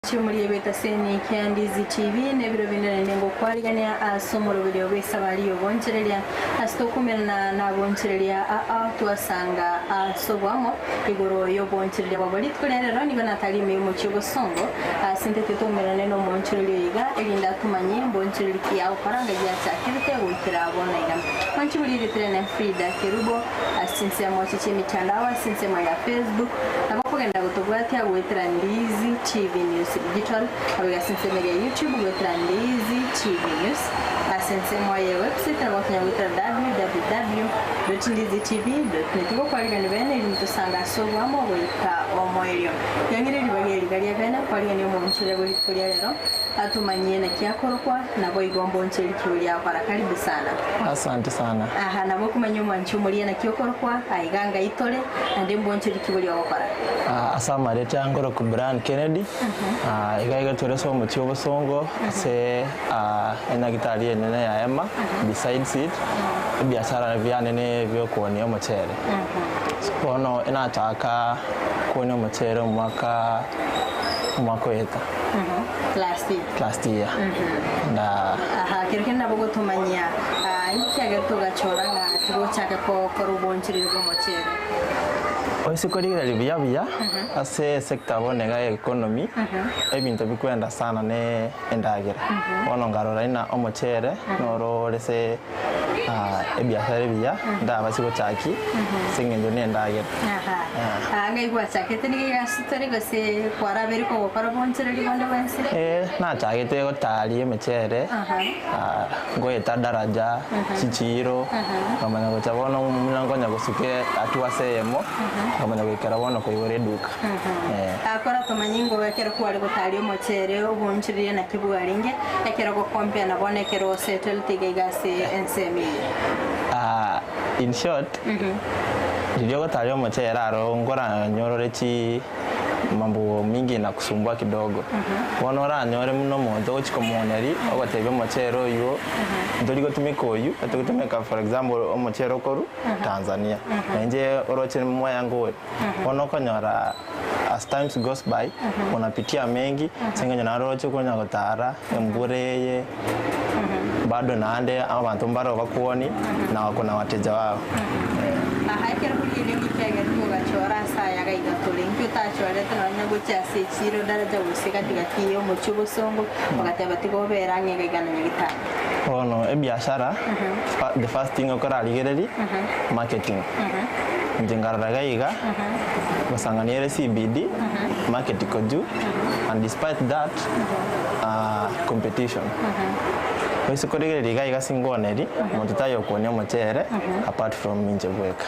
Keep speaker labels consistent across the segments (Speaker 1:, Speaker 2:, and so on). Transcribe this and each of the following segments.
Speaker 1: Chiomori ebeta seni kia Ndizi TV na ebiro binde naende ngokwarigania ase omoroberio bw'esabari y'obonchereria ase tokomerana nabonchereria aa twasanga ase oboamo igoro y'obonchereria bwabo. Rituko ria rero nigo natari ime y'omochie obosongo ase ntete toumerane nomonchereria oyo iga erinde atomanye mbonchereri ki agokora ngaki achakerete goikera bono iga. Mwanchi bori erieta riane Frida Kerubo ase chinsemo echi chi'emitandao ase ensemo ya Facebook nabo okogenda gotobwatia goetera Ndizi TV News Digital nabo iga ase ensemo eria ya YouTube goetera Ndizi TV News ase ensemo ye website nabo okonya goetera www.ndizitv.net Ngokwarigani bene erinde tosange ase oboamo goika omoerio. Yang'ire ribaga eri riga ria bene kwarigania omoonchoreri bwe rituko ria rero atomanyie naki akorokwa naboigo mbonchoreri ki oria agokora. Karibu sana.
Speaker 2: Asante sana.
Speaker 1: Aha, nabo okomanya omwanchi omoria naki okorokwa, aiga ngai tore, naende mbonchoreri ki boria ogokora.
Speaker 2: Ase amareta nkorokwa Brian Kennedy, iga iga tore ase omochie obosongo ase enyagitari enene ya Emma, besides it, ebiasara biane ne ebiokoonia omochere. Bono nachaka koonia omochere omwaka omwaka oeta.
Speaker 1: Last year.
Speaker 2: Last year. Nda
Speaker 1: Aha, kero kende nabo gotomanyia ah, inki kiagera togachora ng'a tigochaka kokora obonchoreri bw'omochere.
Speaker 2: Oise korigereria buya buya ase esector bono iga ya economy, ebinto bikwenda sana ne endagera. Bono nkarora ng'a omochere noro ore ase ebiasara ebiya ndabase gochaki ase eng'encho ne endagera.
Speaker 1: Aha. Ah, ng'ai gwachakete nigo egasi tore gose kwarabeire kogokora obonchoreri bonde bwensi?
Speaker 2: Eh, nachagete gotaria emechere,
Speaker 1: Aha.
Speaker 2: ah, ngoeta daraja, chichiro, nkamanya gocha bono buna nkonya gosuka hatua ase eyemo, nkamanya goikera bono koigora eduka. Eh.
Speaker 1: Akora tomanye ingo ekero kware gotaria omochere obonchoreria naki bwarenge, ekero ogokompea na bono ekero osettlete iga iga ase ensemo eye.
Speaker 2: Ah, in short, riria ogotaria omochere aro nkoranyorore chi mambo mingi na kusumbua kidogo. Bono oranyore buna omonto ogochia komooneria, ogotebia omochere oywo, ntori gotumeka oywo, etogotumeka for example omochere okorwa Tanzania, na inche oroche moya ngore. Bono okonyora as times goes by, unapitia mengi, ase eng'encho naende oroche konya gotara, embura eye, bado naende abanto mbaro bakuoni, na kuna wateja wao.
Speaker 1: Aha, ekero korigereria inki kiagerete ogachora ase aya iga iga tore, inki otachorete nonya gochia ase echiro daraja gose gati gati ya omochie obosongo, ogateba tiga obere ang'e iga iga na Nyagitari.
Speaker 2: Bono ebiashara, the first thing okorarigereria, marketing. Inche nkarora iga iga, gosang'ania ere CBD, market iko juu, and despite that, competition. Oise korigereria iga iga singoneri, monto taiyo okwonia omochere, apart from inche bweka.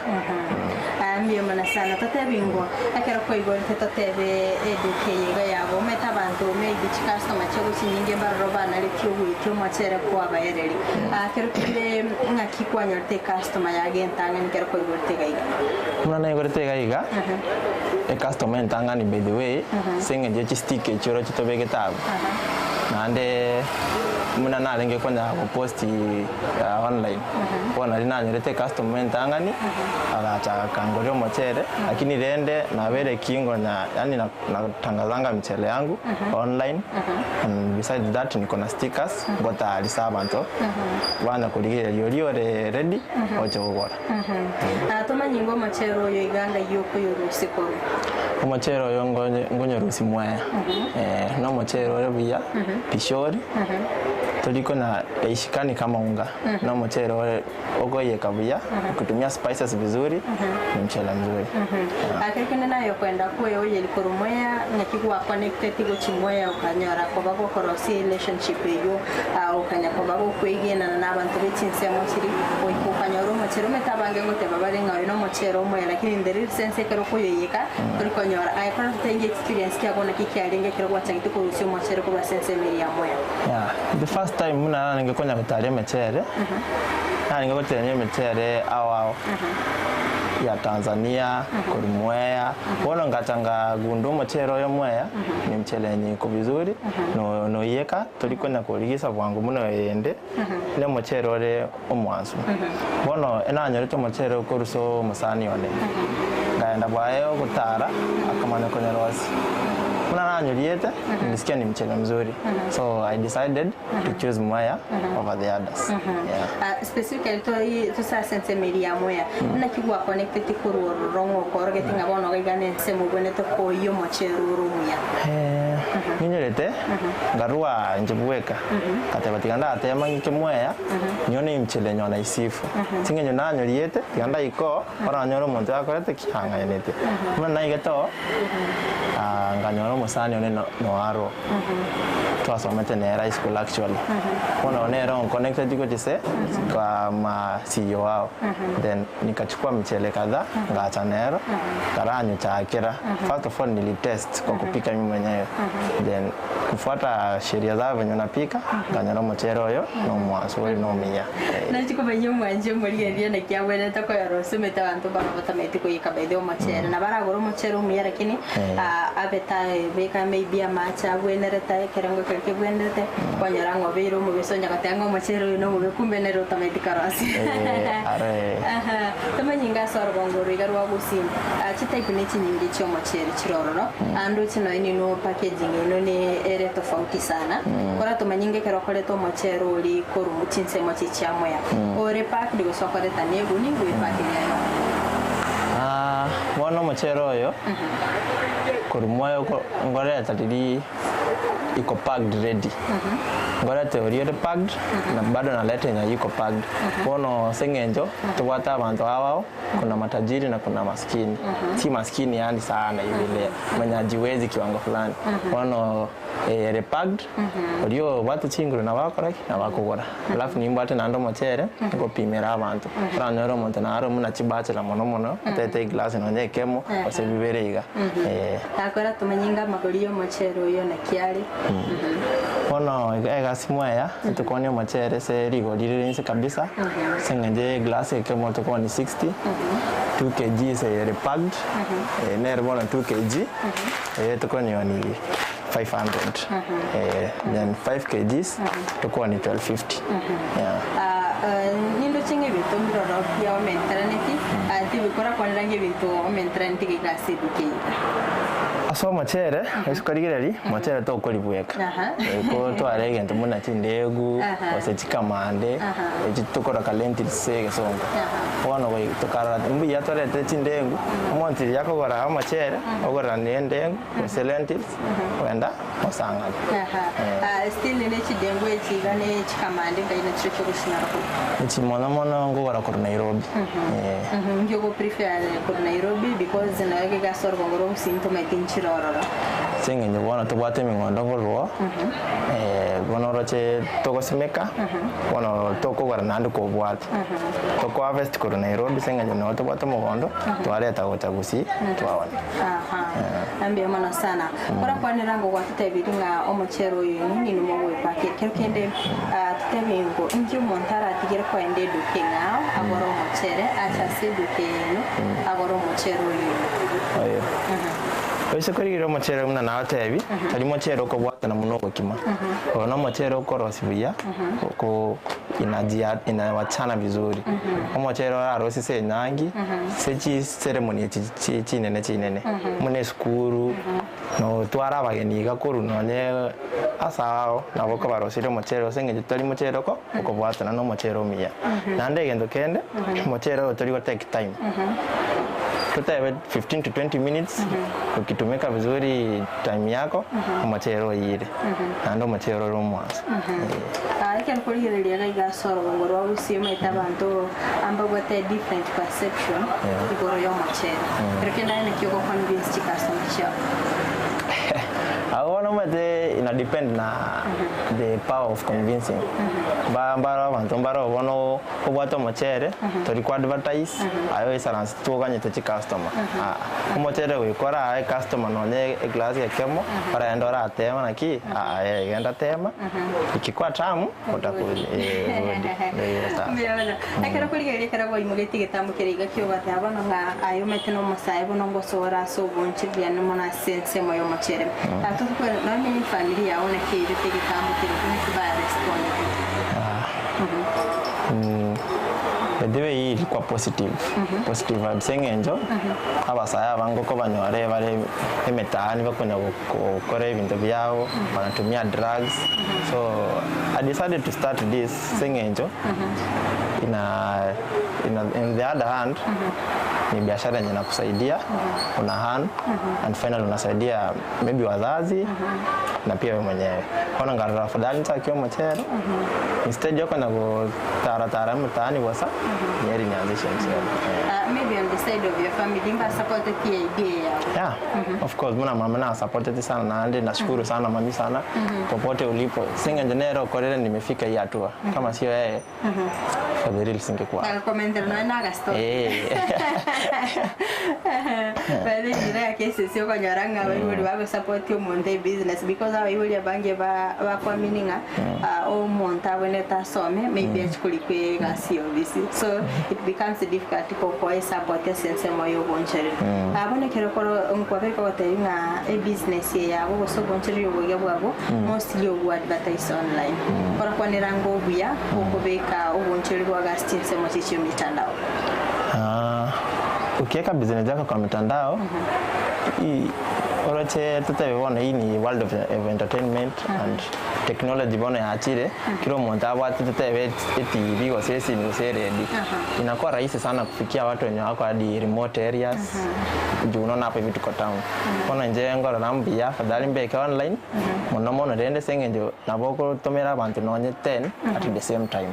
Speaker 1: Aya mbuya mono sana totebi ng'o ekero kwaigorete totebe eduka eye iga yago omanyete abanto maybe chicustomer chiago chinyinge mbaroro banaretie ogoitia omochere kwabaereri Ah, kero kende ng'aki kwanyorete ecustomer yago entang'ani ekero kwaigorete iga iga?
Speaker 2: Buna naigorete iga iga, ecustomer entang'ani by the way, ase eng'encho ye chistick echio oroche tobegete abwo, naende buna narenge konya gopost online, bono naria nanyorete ecustomer entang'ani, agacha akangoria omochere, lakini rende nabeire ki ngonya yaani natangazanga michele yangu online, and besides that niko na stickers, ngotaarisa abanto, banya korigereria oria ore ready, oche kogora.
Speaker 1: Ah, tomanye ng'a omochere oyo iga ng'ai okoyorusia korwa.
Speaker 2: Omochere oyo ngonye- ngonyorusia mwaya, na omochere ore buya, pishori, tori konya eishikani kama unga, na omochere ore okoiyeka buya, ukitumia spices vizuri, ni mchele mzuri.
Speaker 1: Ake kende naye okwenda kweoyeri korwa mwea ng'aki gwaconnecteti gochia mwea okanyora koba gokorosia relationship eywo ah, okanya koba gokweigenana na abanto be chinsemo chiria goika okanyora omochere omanyete abange ngoteba bare ng'a oyo na omochere omoya lakini in the real sense ekero okoyoiyeka tori konyora aye kore totenge experience kiago naki kiarenge ekero gwachagete korusia omochere korwa ase ensemo eria ya mwea.
Speaker 2: Yeah, the first time buna narenge konya gotaria emechere, narenge goterania emechere ao ao ya Tanzania, korwa Mwea, bono ngacha ngagundua omochere oyo Mwea, ni mchele yenye iko vizuri, no- noiyeka tori konya korigisa bwango buna oyende, ne omochere ore omwansu. Bono enanyorete omochere okorusa omosani one, nkaenda bwaye ogotara, akamanya konyerosia. Buna nanyoriete, nilisikia ni mchele mzuri. So I decided to choose Mwea over the others. Yeah.
Speaker 1: Ah, specifically toi tusase emeri ya Mwea naki gwakonecteti korwa ororo ng'a okorogeti ng'a bono iga iga nense mobwenerete koyia omochere ore omuya.
Speaker 2: Eh, ninyorete ngarua inche bweka ngateba tiga ndatema ng'ike Mwea nyone mchele nyona isifu ching'encho nanyoriete tiga ndaika oo oranyore omonto yakorete ki ang'ainete buna naigete oo ah, nkanyora omosani one no noarwo twasomete nere high school actually bono nere onconnected gochia ase kwa ma CEO wao then nikachukua mchele kadhaa ngacha nero nkaranyochakera first of all nilitest kwa kupika mimi mwenyewe then kufuata sheria zao venye unapika nkanyora omochere oyo nomwansu ori nomuya. Eh.
Speaker 1: Nachikomanya omwanchi omorigereria naki abwenerete koyora osomete abanto mbaro batamanyeti koyeka by the way omochere nabo aragore omochere omuya lakini ah, abe tabeka maybe amache abwenerete aye ekerengo ekero kebwenerete kwanyora ng'a obeire omobese onya goteba ng'a omochere oyo nomobe kumbe nere otamanyeti korosia.
Speaker 2: Eh, are.
Speaker 1: Aha, tomanyi inga ase orogongo oro iga rwa Gusii ah, chitype ne chinyinge chi'omochere chire ororo ande oche nonya inwe packaging ino ne ere tofauti sana Koratomanye inga ekero okoreta omochere oria korwa chinsemo chie chiamoya, ore packed gose okoreta neguni ngwe packing aye okonya.
Speaker 2: Ah, bono omochere oyo korwa moyo ko ngoreta riria iko packed ready. Ngorete oria ore packed na bado naleta enye iko packed. Bono ase eng'encho tobwate abanto abao, kuna matajiri na kuna maskini. Si maskini yaani sana vile mwenye hajiwezi kiwango fulani. Bono Ere packed, oria obwate chinguru nabo akora ki? Nabo akogora. Alafu nimbwate naende omochere, ngopimera abanto. Oranyore omonto naro buna chibachelor mono mono, atete eglass nonye ekemo, gose bibere iga. Eh.
Speaker 1: Gakora tomanye ng'a amagori y'omochere oyo naki are.
Speaker 2: Bono iga egasi mweya, tokoonia omochere ase rigori rire inse kabisa, ase eng'encho ya eglass ekemo tokoonia 60, 2 kgs eye ere packed, nere bono 2 kg, eye tokonyionia 500 eh, then 5 kgs tokoonia 1250 yeah.
Speaker 1: Ah, eh, nindoche ng'a ebinto mbiroro bia omenteraneti, ah, tibikorakwanera ng'a ebinto omenteraneti gaiga ase eduka eye iga.
Speaker 2: Ase omochere, ase korigereria, omochere tokori bweka.
Speaker 1: Aha.
Speaker 2: Ko tware egento buna chindegu,
Speaker 1: Aha.
Speaker 2: gose chikamande,
Speaker 1: Aha.
Speaker 2: echi tokoroka lentils ase egesongo.
Speaker 1: Aha.
Speaker 2: Bono goi tokarora mbuya torete chindengu, omonto riria akogora omochere, ogorera na endengu, gose lentils, Ogenda osang'ane.
Speaker 1: Aha. Ah, still ne chidengu echi iga ne chikamande ngai nachio chiogosinyora korwa.
Speaker 2: Echi mono mono nkogora korwa Nairobi. Eh.
Speaker 1: Inki ogo prefer korwa Nairobi because naye iga ase orogongo rwa Gusii ntomaeti nchire ororo.
Speaker 2: Ase eng'encho bono tobwate emeng'ondo korwa oo, bono oroche togosimeka, bono tokogora naende kobwate. Toko harvest korwa Nairobi ase eng'encho noo tobwate omogondo, twareta gocha Gusii twaonia.
Speaker 1: Aha. Na mbuya mono sana. Korakwanera ng'o gwatotebirie ng'a omochere oyo inwe ninwe mogoepaka ekero kende ah, totebie ng'o inki omonto aratigere koenda eduka eng'ao agore omochere ache ase eduka eye yaino agore omochere oyo inwe.
Speaker 2: Oyo. Oise korigereria omochere buna nagotebi, tari mochere okobwatana buna obokima. Oyo nomochere okorosia buya, oko inajia inawachana vizuri. Omochere orarosie ase enyangi, ase chiceremony echi chi chinene chinene, buna esukuru, notware abageni iga korwa nonye ase ao nabo okobaroseria omochere ase eng'encho tari mochere oko okobwatana na omochere omuya. Naende egento kende, omochere oyo tori go take time, totebe 15 to 20 minutes, ukitumika vizuri time yako, omochere oyire, naende omochere ore omwansu eh.
Speaker 1: Ah, ekero korigereria iga iga ase orogongo rwa Gusii omanyete abanto mbabwate different perception igoro y'omochere. Kero kende aye naki ogo convince chicustomer chiao?
Speaker 2: Abwo bono omanyete ina depend na the power of convincing. Mba mbaro abanto mbaro bono obwate omochere tori ko advertise aye oisaranse toganyete chicustomer aa. Omochere goika orae ecustomer nonye eglass ekemo oragende oratema naki aa genda tema ikikwa tamu otakuria eh rudi naiyo sasa.
Speaker 1: Mbuya mono. Ekero okorigereria ekero gwaimogetie egetambo keria iga ki'ogoteba bono ng'a aye omanyete na omosae bono ngosoora ase obonche buya mono ase ensemo y'omochere. Totokwe nonye ne efamiri yao naki eirete egetambo keria naki barespondete?
Speaker 2: By the way hii ilikuwa positive, positive vibes eng'encho abasae abange okobanyora bare emetaani bakonya gokora ebinto biabo, banatumia drugs, so I decided to start this ase eng'encho ina ina in the other hand ni biashara yenye inakusaidia una earn and finally unasaidia maybe wazazi na pia wewe mwenyewe. Bono nkarora afadhali nchake omochere instead ya konya gotaratara mtaani bosa neri nianzishe mchere.
Speaker 1: Uh, maybe on the side of your family mbasapoteti idea yao.
Speaker 2: Yeah, of course buna mama na supported sana naende nashukuru sana mami sana popote ulipo. Singe nere okorere nimefika hii hatua. Kama sio yeye for the real singekuwa.
Speaker 1: Agakomentera noe na agastory.
Speaker 2: Eh.
Speaker 1: By the way, cases okonyora ng'a abaibori bagosapoti omonto ebusiness because abaibori abange bakwamini ng'a omonto abwenerete asome maybe achie korikwa egasi ya ofisi so it becomes difficult kokoa esupport ase ensemo ya obonchereri. Bono ekero koro nkwabere kogotebia ng'a ebusiness eye yabo gose obonchereri oboiga bwabo mostly obwo advertise online. Korakwanera ng'a obuya bokobeka obonchereri bwago ase chinsemo chichio emitandao.
Speaker 2: Ukiweka business yako kwa mitandao hii oroche totebe bono hii ni world of entertainment and technology bono yachire kila omonto abwate totebe etv gose esimi gose eredi inakuwa rahisi sana kufikia watu wenye wako hadi remote areas juu unaona hapa hivi tuko town bono inche nkorora mbuya afadhali mbeke online mono mono rende ase eng'encho nabo ogotomera abanto nonye 10 at the same time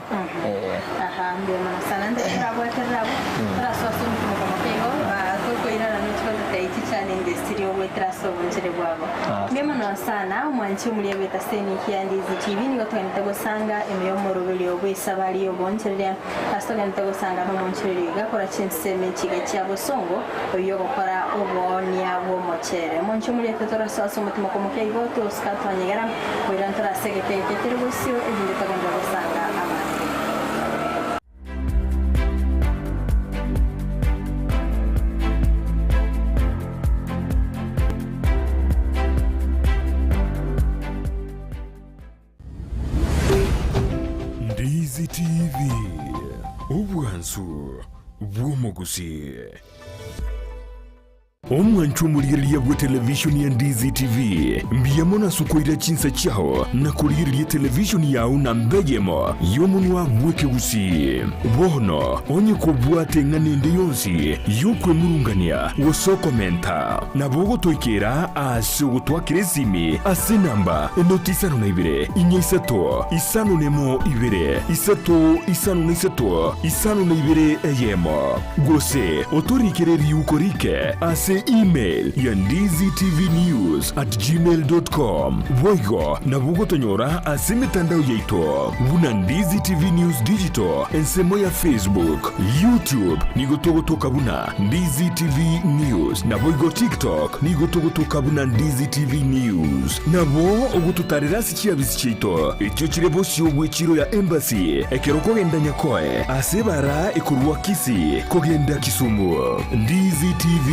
Speaker 2: eh.
Speaker 1: Aha, mbuya mono sana. Nte torabwaterere abwo, torasoa ase omotimoko moke igo, ah, tokoirana nochi gototebia chichallenges chiria ogoetera ase obonchere bwabo.
Speaker 2: Ah.
Speaker 1: Mbuya mono sana, omwanchi omuria bweta Seni kia Ndizi TV, nigo togenete gosanga ime y'omoroberio bw'esabari y'oboonchereria, ase togenete gosanga nomoonchereria oiga kora chinsemo echiga chia bosongo, oyio ogokora oboonia bw'omochere. Omonche omoria totorasoa ase omotimoko moke igo, togosuka twanyegera, koira ntore ase egeka eke kere bosio, erinde togenderere gosanga abanto.
Speaker 3: Ndizi TV, obwansu bw'omogusii. Omwancho omorigereria bwe televishoni ya Ndizi TV, mbuya mono ase okoira chinsa chiao na korigereria televishoni yao namba eyemo y'omonwa bw'ekegusii. Bono onye kobwate eng'ana ende yonsi y'okwemurungania gose okomenta, nabo ogotoikera ase ogotwakera esimi ase enamba enoti isano na ibere, inya isato, isano nemo ibere, isato isano na isato, isano na ibere eyemo. Gose otorikere riuko rike ase email ya ndizitvnews@gmail.com. Boigo nabo ogotonyora ase emetandao yaito buna Ndizi TV News Digital ensemo ya Facebook, YouTube nigo togotoka buna Ndizi TV News naboigo TikTok nigo togotoka buna Ndizi TV News. Nabo ogototarera ase chiabisi chiaito echio chire bosio bw'echiro ya Embassy ekero okogenda Nyakoe ase ebara ekorwa Kisii kogenda Kisumu. Ndizi TV,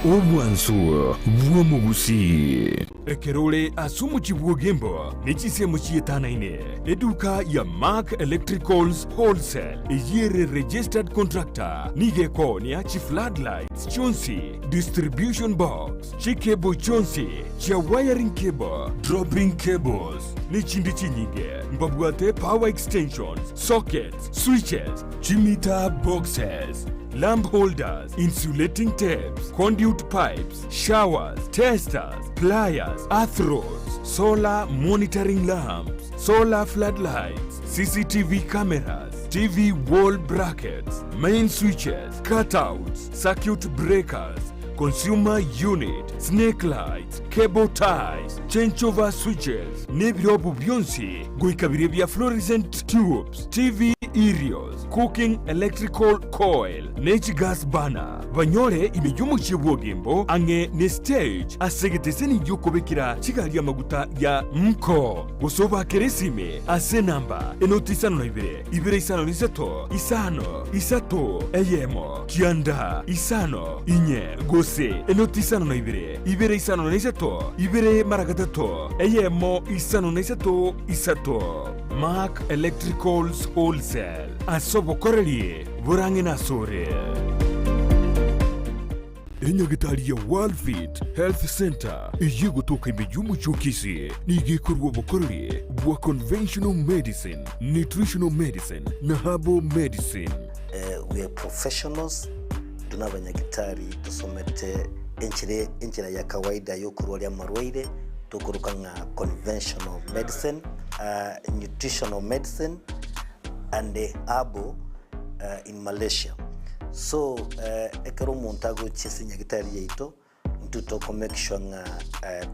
Speaker 3: obwansu bw'omogusii. Ekero ore ase omochie bw'Ogembo ne chinsemo chietanaine, eduka ya Mark Electricals Wholesale eyio ere registered contractor nigo ekoonia chifloodlights chionsi, distribution box, chicable chionsi chia wiring cable, dropping cables, ne chinde chinyinge. Mbabwate power extensions, sockets, switches, chimeter boxes, lamp holders, insulating tapes, conduit pipes, showers, testers, pliers, earth rods, solar monitoring lamps, solar floodlights, CCTV cameras, TV wall brackets, main switches, cutouts, circuit breakers, consumer unit, snake lights, cable ties, changeover switches, nebirobu bionsi goika biria bia fluorescent tubes, TV aerials, cooking electrical coil, ne chigas burner. Banyore ime y'omochie bw'Ogembo ang'e ne stage ase egeteseni gi'okobekera chigari amaguta ya Mko. Gose obakere esime ase enamba enoti isano na ibere, ibere isano na isato, isano, isato, eyemo, kianda, isano, inye, gose enoti isano na ibere, ibere isano na isato, ibere mara gatato, eyemo, isano na isato, isato. Mark Electricals Wholesale, ase obokoreri borang'e nasore. Enyagitari ya Worldfit Health Centre eyio egotoka ime y'omochie o Kisii nigo ekorua obokoreri bwa conventional medicine, nutritional medicine na herbal medicine.
Speaker 4: We are professionals, intwe nabanyagitari tosomete enchera enchera ya kawaida yokorwaria amarwaire tokoroka ng'a conventional medicine, nutritional medicine and herbal in Malaysia. So ekero omonto agochia ase enyagitari yaito, intwe toko make sure ng'a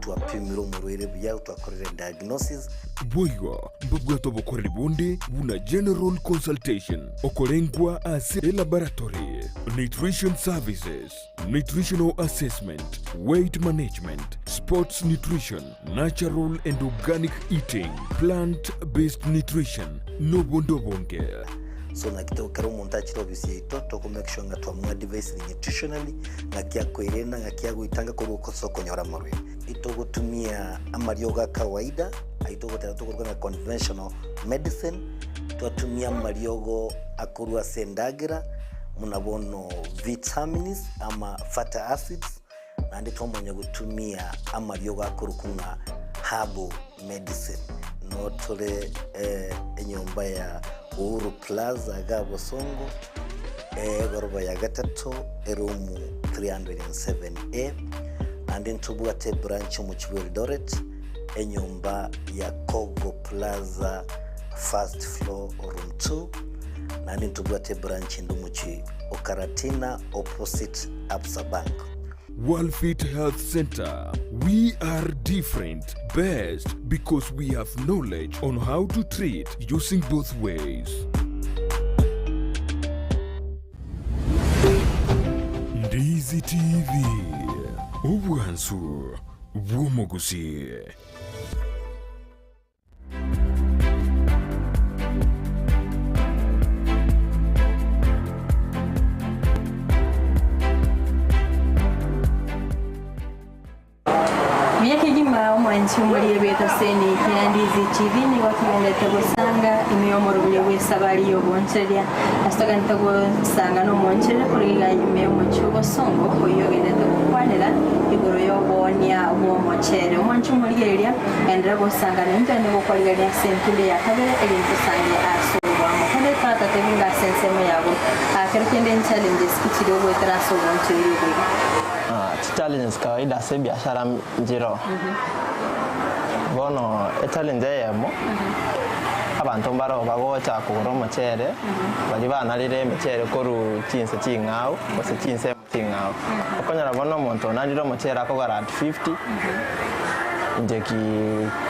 Speaker 4: twapimire omorwaire buya, twakorire diagnosis.
Speaker 3: Boigo mbabwate obokoreri bonde buna general consultation, okorengwa ase elaboratory, nutrition services, nutritional assessment, weight management, sports nutrition, natural and organic eating, plant based nutrition, nobonde obonge.
Speaker 4: So naki to ekero omonto achire ofisi yaito toko make sure ng'a twamoadvisire nutritionally, ng'aki akoerenda, ng'aki agoitanga korwa ase okonyora amarwaire. Itogotumia amariogo a kawaida, ayio togoteba tokoruga ng'a conventional medicine, twatumia amariogo akorwa ase endagera, buna bono vitamins ama fatty acids, naende twamanya gotumia amariogo akorokwa ng'a herbal medicine. Noo tore enyomba ya Uhuru Plaza iga Bosongo, egoroba ya gatato, eroom 307A, naende ntobwate ebranch omochie bwa Eldoret, enyomba ya Kogo Plaza first floor room 2, naende ntobwate ebranch ende omochie o Karatina opposite Absa Bank.
Speaker 3: Worldfit Health Centre, we are different, best because we have knowledge on how to treat using both ways. Ndizi TV, obwansu bw'omogusii.
Speaker 1: Buya kegima omwanchi omoria bw'etaseni ya Ndizi TV nigo togenderete gosanga ime y'omoroberio bw'esabari y'obonchereria. Ase togenderete gosanga nomonchereria korwa iga ime y'omochie obosongo oyio ogenderete gokwanera igoro y'oboonia bw'omochere. Omwanchi omorigereria Enderera gosangana intwe nigo kwarigereria ase entundo ya kabere erinde tosange ase oboamo. Korende twatatebi ng'a ase ensemo yabo, kero kende nchallenges ki chiria ogoetera ase obonchoreria obo iga?
Speaker 2: Chichallenges kawaida ase ebiashara nchiroo. Bono echallenge eyemo, abanto mbaroo bagocha kogora omochere, baria banarire emechere korwa chinse ching'ao gose chinsemo ching'ao. Okonyora bono omonto onarire omochere akogora at 50, inche ki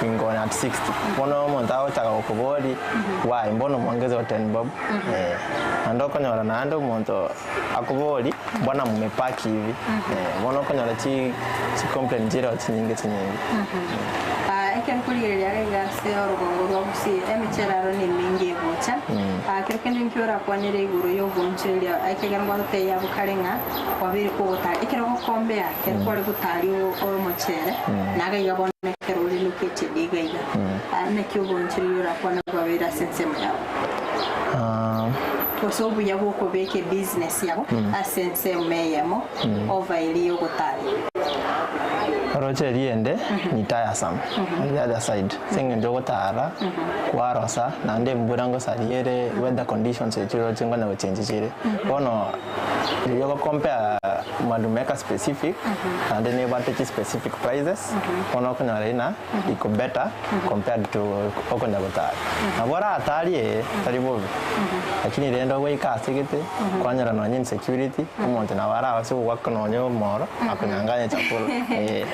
Speaker 2: kinkonya at 60. Bono omonto agochaka gokoboria, why mbono mwongeze o 10 bob? Eh, naende okonyora naende omonto akoboria, mbona mumepaki hivi? Eh, bono okonyora chi chicomplain chireo chinyinge chinyinge.
Speaker 1: Ah, ekero nkorigereria iga iga ase orogongo rwa Gusii, emechere aro nemenge egocha. Ah, kero kende nki orakwanere igoro y'obonchoreria ekegera ngwatotebia abwo kare ng'a kwabeire kogotara ekero ogokombea ekero kware gotaria omochere naga iga bono ekero ore located iga iga. Ah, naki obonchoreria orakwane bwabeire ase ensemo yabo?
Speaker 2: Ah,
Speaker 1: Gose obuya bw'okobeka ebusiness yabo ase ensemo eyemo over eria y'ogotaria.
Speaker 2: Oroche riende ni tiresome on the other side ase eng'encho ogotara kwarosa naende embura ngosaria ere weather conditions echio oroche nkonya gochengi chire. Bono riria ogo compare Malume-eka specific naende nebwate chi specific prices bono okonyora ina iko better compared to okonya gotara. Nabo oratarie tari bobe lakini rende ogoika ase gete kwanyora nonye insecurity omonto nabo arabase gogoaka nonye omoro akonyanganye chakula eh.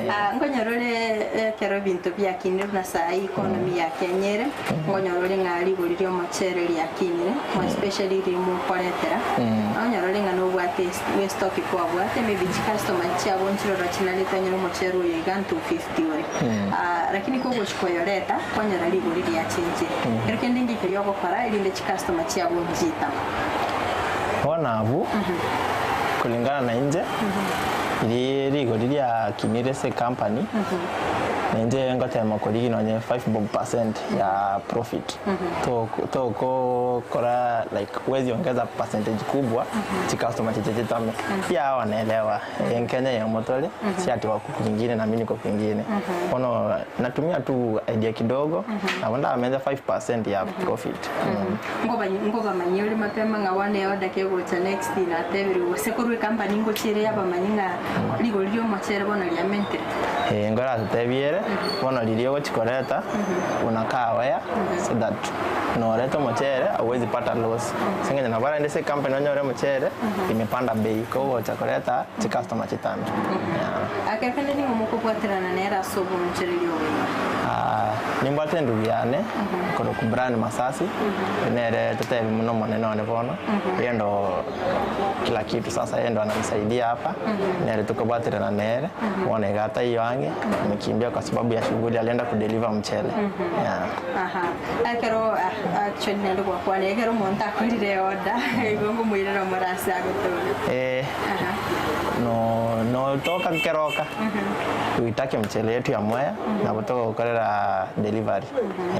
Speaker 1: Ah, nkonyora ore ekero ebinto biakinire buna saii economy ya Kenya ere, nkonyora ore ng'a rigori ria omochere riakinire, more especially riria mokoretera, nkonyora ore ng'a nobwate es- estock kwabwate maybe chicustomer chiabo nchirora chinarete onyore omochere oyo iga 250 ore. Ah, lakini kogochi koyoreta, kwanyora rigori riachenchire. Ekero kende inki keria ogokora erinde chicustomer chiabo nchitama?
Speaker 2: Bono abwo, kulingana na inche, riria rigori riakinire ase ecompany. Na inche ngotema korigia nonye 5 bob percent ya profit. Togokora like huwezi ongeza percentage kubwa chicustomer chiche chitame. Pia hao wanaelewa Kenya eyemo tore si ati wako kwingine na mimi niko kwingine. Bono natumia tu idea kidogo nabo ndamenta 5% ya profit.
Speaker 1: Nkobamanyia ore mapema ng'a bono eorder kegocha next natebirwe gose korwa ecompany ngochia ere yabamanyia ng'a rigori ri'omochere bono riamentire.
Speaker 2: Ee, nkoratotebie ere, bono riria ogochia koreta, unakaa aware so that noreta omochere hauwezi pata loss. Ase eng'encho nabo oraende ase ecompany onyore omochere imepanda bei, kogocha koreta chicustomer chitambe. Yeah.
Speaker 1: Ake kende ning'o mokobwaterana nere ase oboonchoreria obo iga?
Speaker 2: Ah, nimbwate endugu yane korokwa Brian Masasi, nere totebi buna omonene one bono, eye ndo kila kitu sasa yeye ndo ananisaidia hapa, nere tokobwaterana nere, bono iga taiyo ang'e, amekimbia kwa sababu ya shughuli alienda kudeliver mchele. Yeah.
Speaker 1: Aha, ekero ah, actually naende gwakwanire, ekero omonto akorire eorder, igo nkomoirera omore ase agotoria.
Speaker 2: Eh,
Speaker 1: Aha.
Speaker 2: no notoka keroka uitake mchele yetu ya mwea nabo togokorera delivery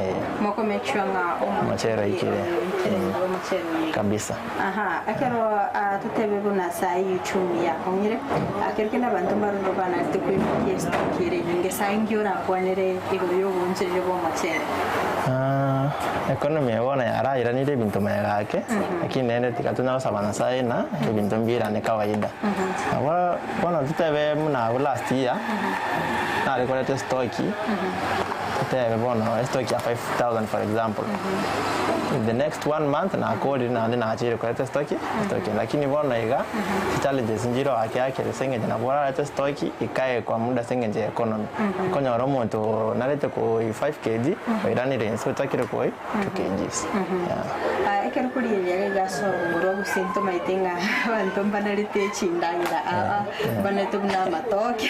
Speaker 2: eh,
Speaker 1: Moko make sure ng'a
Speaker 2: Omochere oikire.
Speaker 1: oikire, omochere oikire.
Speaker 2: kabisa
Speaker 1: Aha, ekero ah, totebe buna saa eyio uchumi yakong'ire, ekero kende abanto mbaroro banarete koimokia estock ere enyinge, saa inki orakwanere igoro ya oboonchoreria bwa omochere?
Speaker 2: Ah, economy eye bono yarairanire ebinto magega ake, lakini naende tiga tonya gosaba Nyasaye ng'a ebinto mbirane kawaida. Nabo bono totebe buna abwo last year, nare koreta estock, totebe bono estock ya 5000 for example, in the next one month nakorire naende nachire koreta estock estock ende. Lakini bono iga, chichallenges nchire ake ake ase eng'encho nabo orarete estock ikae kwa muda ase eng'encho ya economy. Okonyora omonto onarete koi 5 kg, oiranire inse ochakire koi 2 kgs. Yeah.
Speaker 1: Ah, ekero korigereria iga ase orogoro rwa gusii ntomaete ng'a abanto mbanarete chindagera aa mbanarete buna amatoke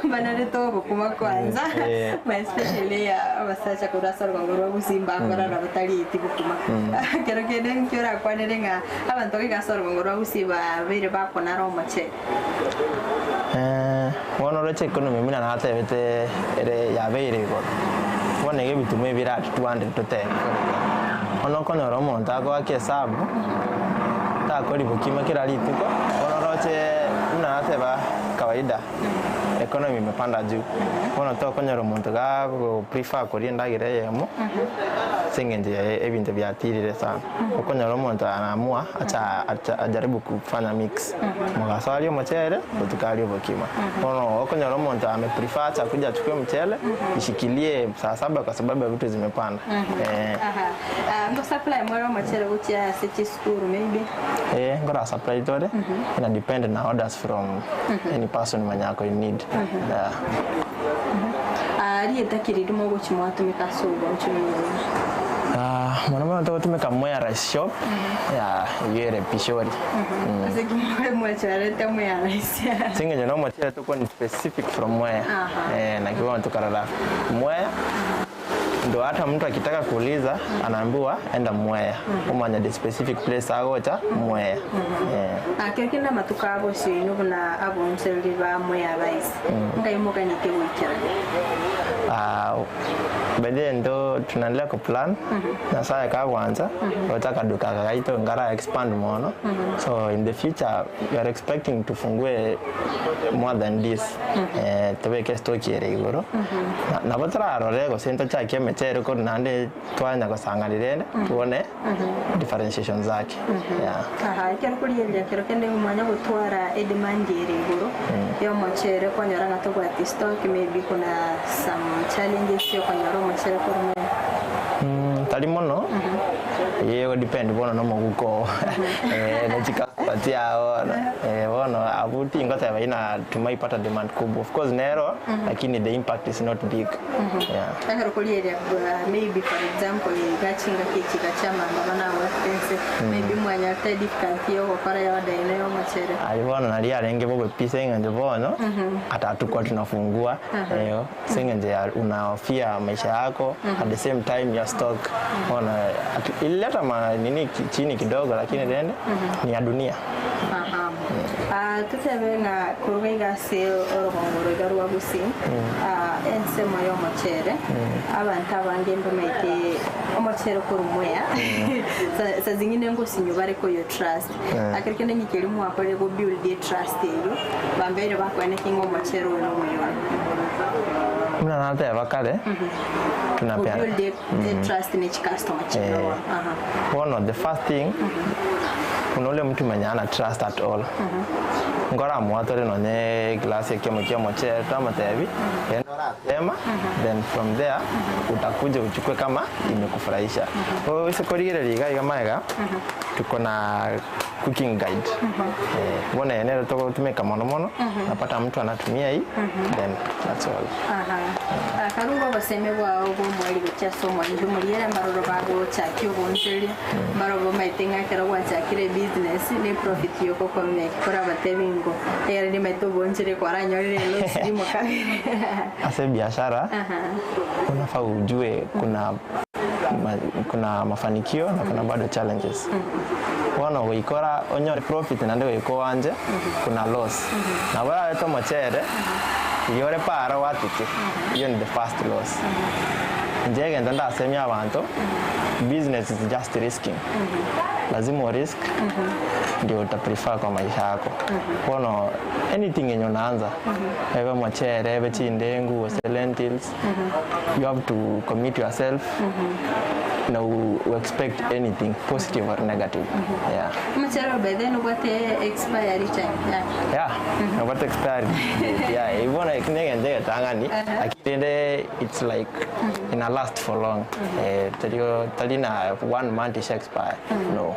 Speaker 1: mbanarete obokima kwanza
Speaker 2: Eh.
Speaker 1: ma especially abasacha korwa ase orogongo rwa gusii mbakorara batarieti bokima ekero kende nki orakwanere ng'a abanto iga ase orogongo rwa gusii babeire bakonara omochere.
Speaker 2: Eh, bono oroche economy buna natebete ere yabeire igoro, bono iga ebituma ebire at 200 totebe. Bono okonyora omonto agoaka esabu, takori bokima kera rituko, bono oroche buna nateba kawaida, economy imepanda juu. Bono tokonyora omonto gago prefer koria endagera eyemo, ase eng'encho ya ebinto biatirire sana. Okonyora omonto anaamua acha acha ajaribu kufanya mix, mogaso arie omochere, botuko arie obokima. Bono okonyora omonto ame prefer acha akuje achukue mchele, ishikilie saa saba kwa sababu ya vitu zimepanda. Eh.
Speaker 1: Aha. Ah, ngosupply more omochere gochia ase chisukuru maybe?
Speaker 2: Eh, nkora supply tore, ina depend na orders from any person mwenye ako in need. Yeah.
Speaker 1: Ah, rieta ki riria mogochia mwatumeka ase obwanchani obo?
Speaker 2: Ah, mono mono togotumeka Mwea Rice Shop, ya eyio ere Pishori.
Speaker 1: Ase ki mwachorete Mwea Rice?
Speaker 2: Ase eng'encho na omochere tokoni specific from Mwea.
Speaker 1: Aha.
Speaker 2: Eh, naki bono tokarora Mwea, ndo hata mtu akitaka kuuliza anaambiwa enda Mwea, omanye the specific place agocha Mwea. Eh.
Speaker 1: Ah, kero kende amatuko abosio inwe buna abonchereri ba Mwea Rice, ngai moganete goikera?
Speaker 2: Ah, by the way ndo tunaendelea kuplan Nyasaye kagwancha gocha akaduka aka gaito nkara expand mono so in the future we are expecting tufungue more than this eh, tobeke stock ere igoro Na- nabo torarore gose ntochake emechere korwa naende twanya gosang'ani rende tuone differentiation zake yeah.
Speaker 1: Aha, ekero korigereria kero kende omanye gotwara edemand ere igoro y'omochere kwanyora ng'a tobwati stock maybe kuna some challenges chiokonyora omochere korwa mono.
Speaker 2: Mm, tari mono eye ego depend bono na omoguko oo eh, na chicustomer chiao eh, bono abwo tingoteba ina tumaipata demand kubwa of course nero lakini the impact is not big yeah.
Speaker 1: Ekero korigereria maybe for example iga chingaki echi iga chiamamba bana abwate ense maybe mwanyarete difficulty yogokora eorder eye y'omochere.
Speaker 2: Aye bono nari arenge bobe pi ase eng'encho bono ata hatukwa tunafungua eh, ase eng'encho ya unahofia maisha yako at the same time your stock bono ilileta ma nini chini kidogo lakini rende ni ya dunia.
Speaker 1: Aha. Ah, totebe ng'a koruga iga ase orogongo oro iga rwa Gusii, ah, ensemo y'omochere, abanto abange mbamaete omochere korwa Mwea, Sa- saa zingine ngosinyu bare koyo trust. Ekero kende ng'ika erio mwakorire go build etrust eyio, bambeire bakoenekia ng'a omochere oyo nomuya one.
Speaker 2: Buna nateba kare,
Speaker 1: Go
Speaker 2: tunapeana
Speaker 1: build etrust ne chicustomer chiabo
Speaker 2: Eh.
Speaker 1: bono. Aha.
Speaker 2: Bono the first thing kuna ule mtu mwenye hana trust at all nkoramwatore nonye eglass ekiamo kia omochere twamotebi genda oratema then from there utakuja uchukue kama imekufurahisha. Ase korigereria iga iga magega tuko na cooking guide eh, bono eye nero togotumeka mono mono napata mtu anatumia hii then that's all.
Speaker 1: Aha. Ah, Karungo obosemi bwao bw'omweri gochia ase omwancho omoriere mbaroro bagochakia obonchoria mbaroro bamaete ng'a ekero gwachakire ebusiness ne profit yoka okomeki korabatebi ngo ekero nimaete obonchoria kwaranyorire eloss rimo kabere.
Speaker 2: Ase ebiashara
Speaker 1: Aha.
Speaker 2: unafaa ujue kuna ma, kuna mafanikio na kuna bado challenges. Bono goikora onyore profit naende goika oanche kuna loss. Nabo orarete omochere riria ore para gwatete iyo ni the first loss. Inche egento ndasemie abanto business is just risking. Lazima o risk ndio uta prefer kwa maisha yako. Bono anything yenye unaanza ebe omochere ebe chindengu gose lentils you have to commit yourself na u, u expect anything positive or negative yeah
Speaker 1: Omochere oyo by then obwate expiry time yake.
Speaker 2: yeah obwate expiry date yeah ibono eki negento egetang'ani lakini rende it's like ina last for long eh, tari tari na one month isha expire no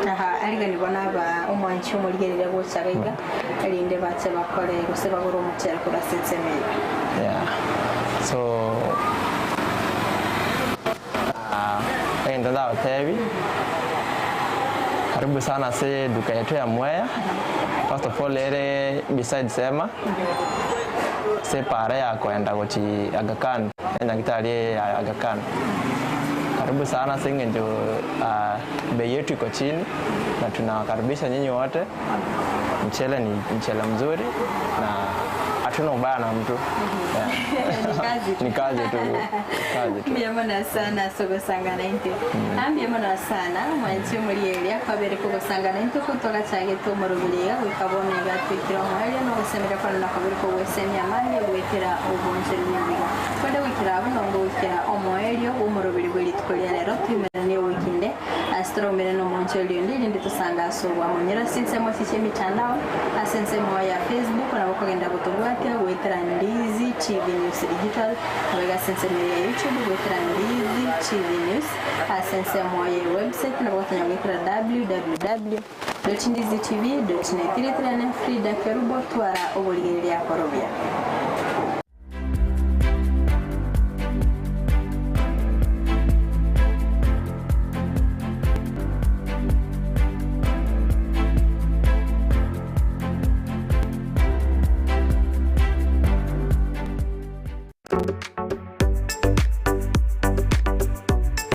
Speaker 2: yeah.
Speaker 1: Aha, arigani bono aba omwanchi omorigereria gocha iga erinde bache bakore gose bagore omochere korwa ase ensemo eye.
Speaker 2: Yeah. So ah, egento ndagotebi karibu sana ase eduka yetu ya Mwea. First of all ere beside Sema ase epara ya koenda gochi Aga Khan enyagitari eye ya Aga Khan. Karibu sana ase eng'encho ah, bei yetu iko chini na tunawakaribisha nyinyi wote. Mchele ni mchele mzuri na hatuna ubaya na mtu yeah.
Speaker 1: Ni kazi tu.
Speaker 2: Ni kazi tu, kazi tu.
Speaker 1: Mbuya mono sana ase ogosangana intwe. Mbuya mono sana mwanche omorieria kwabere kogosangana intwe kotogachagete omoroberi iga goika bono iga twikire omoerio na ogosemeria kwane nakobere kogwesemia amani goetera obonchori bw'ebiga. Konde goikera abwo nongo goikera omoerio bw'omoroberi bwe rituko ria rero twimeranie ewiki inde ase toromere na omonchori onde erinde tosange ase obwamonyera ase ensemo ase chi'emitandao ase ensemo ya Facebook nabo okogenda gotobwatia goetera Ndizi TV News Digital nabo iga ase ensemo ya YouTube goetera Ndizi TV News ase ensemo ya website nabo gotonya goetera www.ndizitv.net. Rieta riane Frida Kerubo twara oborigereria korobia.